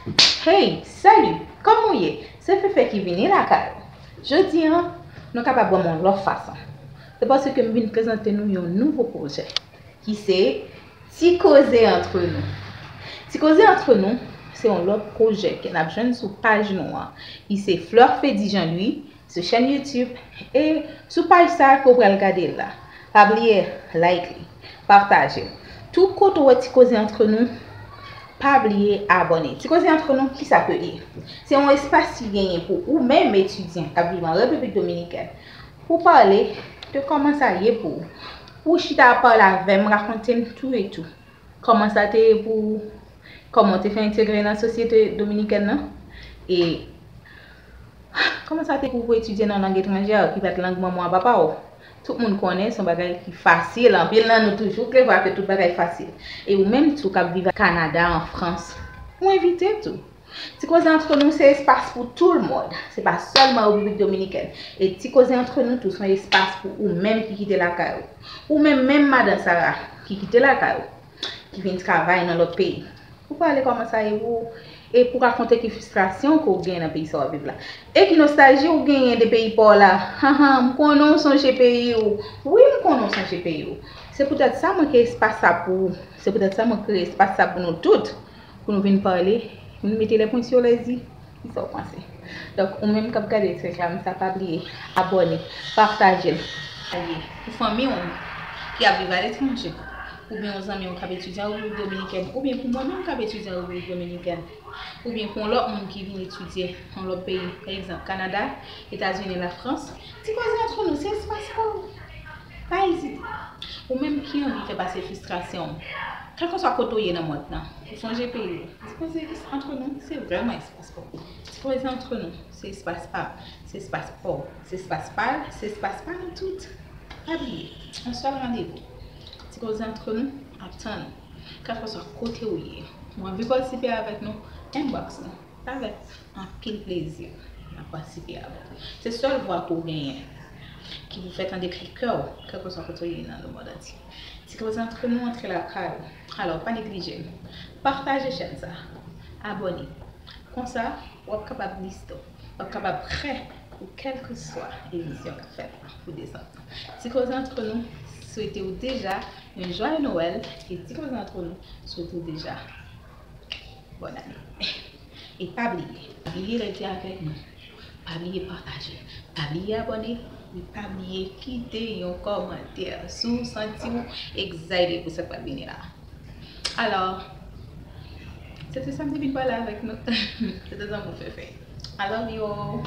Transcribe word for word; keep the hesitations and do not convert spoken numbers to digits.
Hey, salut! Kòman w ye? Se Fefe ki vini lakay ou. Jodi a, nou kapab wè m yon lòt fason. Se paske m vin prezante nou yon nouvo pwojè ki se Ti Koze Antre Nou. Ti Koze Antre Nou se yon lòt pwojè ke n ap jwenn sou paj nou an, ki se Fleur Fedy Jean Louis, sou chèn YouTube e sou paj sa ke w pral gade la. Pa bliye like li, pataje l. Tout kote w wè Ti Koze Antre Nou, pa bliye abòne. Ti Koze Antre Nou, kisa ke l ye? Se yon espas ki genyen pou ou menm etidyan k ap viv an Repiblik Dominikèn, pou pale de kòman sa ye pou ou. Pou chita ap pale avè m, rakonte m tou e tou. Kòman sa te ye pou ou? Kòman w te fè entegre nan sosyete dominikèn nan? E kòman sa te pou ou etidye nan lang etranjè ki pa t lang manman w ak papa w? Tout moun konnen se yon bagay ki fasil. Anpil nan nou toujou kwè ke tout bagay fasil. E ou menm tou k ap viv Kanada, an Frans, ou envite tou. Ti Koze Antre Nou se espas pou tout lemonn. Se pa sèlman Repiblik Dominikèn. E Ti Koze Antre Nou tou se yon espas pou ou menm ki kite lakay ou. Ou menm, menm madan Sara ki kite lakay ou, ki vin travay nan lòt peyi. Pou pale kòman sa ye pou ou, e pou rakonte ki fristrasyon ke w genyen nan peyi sa w ap viv la. E ki nostalji w genyen de peyi pa w la. Hanhan, m konnen w sonje peyi w. Wi, m konnen w sonje peyi w. Se poutèt sa mwen kreye espas sa pou ou. Se poutèt sa mwen kreye espas sa pou nou tout. Pou nou vin pale, vin mete les points sur les i. Kisa w panse? Donk, ou menm k ap gade ti reklam sa, pa bliye abòne, pataje l. Ou fanmi w ki ap viv aletranje, oubyen yon zanmi w k ap etidye an Repiblik Dominikèn, oubyen pou mwen menm k ap etidye an Repiblik Dominikèn, oubyen pou yon lòt moun ki vin etidye nan lòt peyi, pa egzanp, Kanada, Etazini, Lafrans, Ti Koze Antre Nou se espas pa w. Pa ezite. Ou menm ki anvi fè pase fristrasyon w, kèlkeswa kote w ye nan mond lan, ou sonje peyi w. Ti Koze Antre Nou se vrèman espas pa w. Ti Koze Antre Nou se espas pa m, se espas pa w, se espas pa l, se espas pa nou tout. Pa bliye, yon sèl randevou. Ti Koze Antre Nou ap tann ou, kèlkeswa kote w ye. Ou anvi patisipe avèk nou, inbox nou. Avèk anpil plezi, n ap patisipe avè w. Se sèl vwa ke w genyen ki pou fè tande kri kè w, kèlkeswa kote w ye nan lemonn antye. Ti Koze Antre Nou antre lakay ou. Alò, pa neglije l. Pataje chèn sa. Abòne. Konsa, w ap kapab liste w. W ap kapab prè pou kèlkeswa emisyon k ap fèt la pou dezanm nan. Ti Koze Antre Nou swete w deja yon jwaye Nwèl e Ti Koze Antre Nou swete w deja bòn ane. E pa bliye, pa bliye rete avèk nou. Pa bliye pataje. Pa bliye abòne. E pa bliye kite yon kòmantè si w santi w excited pou sa k pral vini la. Alò, se te sa m te vin pale avèk nou. Se te zanmi w Fefe. I love you all.